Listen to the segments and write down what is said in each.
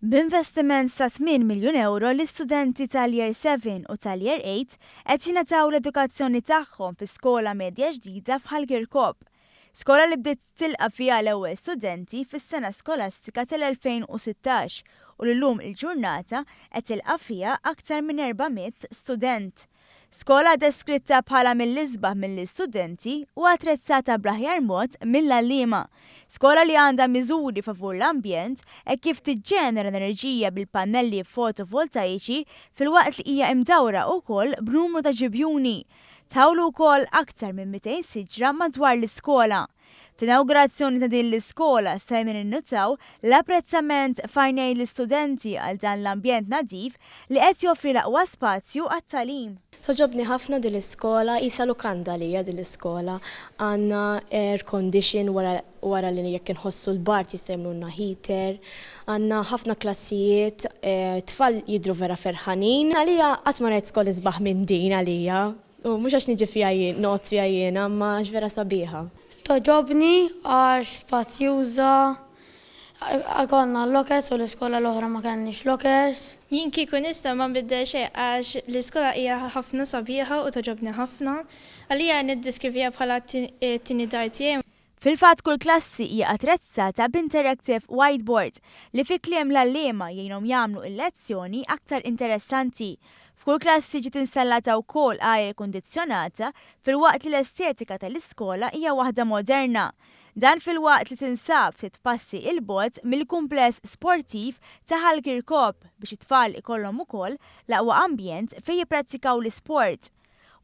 B'investiment ta' 8 miljun ewro l-istudenti tal-Year 7 u tal-Year 8 qed jingħataw l-edukazzjoni tagħhom fi skola medja ġdida f'Ħal Kirkop. Skola li bdiet tilqa' fiha l-ewwel studenti fis-sena skolastika tal-2016 u li llum il-ġurnata qed tilqa' fiha aktar minn 400 student. Skola deskritta bħala mill-isbaħ mill-istudenti u attrezzata bl-aħjar mod mill-għalliema. Skola li għandha miżuri favur l-ambjent hekk kif tiġġenera enerġija bil-pannelli fotovoltaiċi filwaqt li hija imdawra wkoll b'numru ta' ġibjuni. Tħawlu wkoll aktar minn 200 siġra madwar l-iskola. Fl-inawgurazzjoni ta' din l-iskola stajna ninnutaw l-apprezzament f'għajnejn l-istudenti għal dan l-ambjent nadif li qed joffri l-aqwa spazju għat-tagħlim. Togħġobni ħafna din l-iskola, qisha lukanda għalija din l-iskola. Għandna air condition wara wara li jekk inħossu l-bard jista' jagħmlulna heater. Għandna ħafna klassijiet, tfal jidhru vera ferħanin. Għalija qatt ma rajt skola isbaħ minn din għalija. U mhux għax niġi fiha jien, noqgħod fiha jiena, imma għax vera sabiħa. Togħġobni għax spazjuża, ikollna l-lockers u l-iskola l-oħra ma kellniex lockers. Jien kieku nista' ma nbiddel xejn għax l-iskola hija ħafna sabiħa u togħġobni ħafna. Għalija niddeskriviha bħala t-tieni dar tiegħi. Fil-fatt kull klassi hija attrezzata b'interactive whiteboard li fi kliem l-għalliema jgħinhom jagħmlu l-lezzjoni aktar interessanti. F'kull klassi ġiet installata wkoll aer kundizzjonata filwaqt li l-estetika tal-iskola hija waħda moderna. Dan filwaqt li tinsab ftit passi 'il bogħod mill-kumpless sportiv ta' Ħal Kirkop biex it-tfal ikollhom ukoll l-aqwa ambjent fejn jipprattikaw l-isport.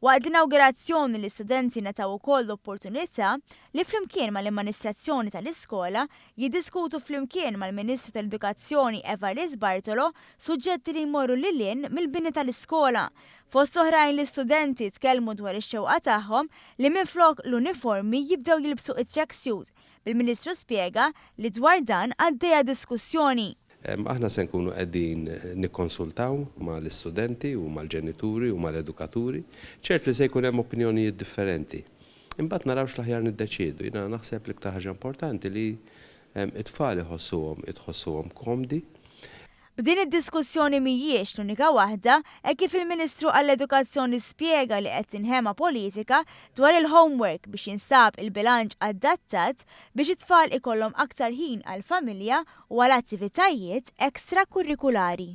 Waqt l-inawgurazzjoni l-istudenti ngħataw ukoll l-opportunità li flimkien mal-amministrazzjoni tal-iskola jiddiskutu flimkien mal-Ministru tal-Edukazzjoni Evarist Bartolo suġġetti li jmorru lil hinn mill-bini tal-iskola. Fost oħrajn l-istudenti tkellmu dwar ix-xewqa tagħhom li minflok l-uniformi jibdew jilbsu t-tracksuit, bil-Ministru spjega li dwar dan għaddejja diskussjoni. Aħna se nkunu qegħdin nikkonsultaw mal-istudenti u mal-ġenituri u mal-edukaturi. Ċert li se jkun hemm opinjonijiet differenti. Imbagħad naraw x'l-aħjar niddeċiedu. Jiena naħseb l-iktar ħaġa importanti li t-tfal iħossuhom itħossuhom komdi. B'din id-diskussjoni mhijiex l-unika waħda hekk kif il-Ministru għall-Edukazzjoni spjega li qed tinħema politika dwar il-homework biex jinstab il-bilanċ adattat biex it-tfal ikollhom aktar ħin għall-familja u għal attivitajiet extra-kurrikulari.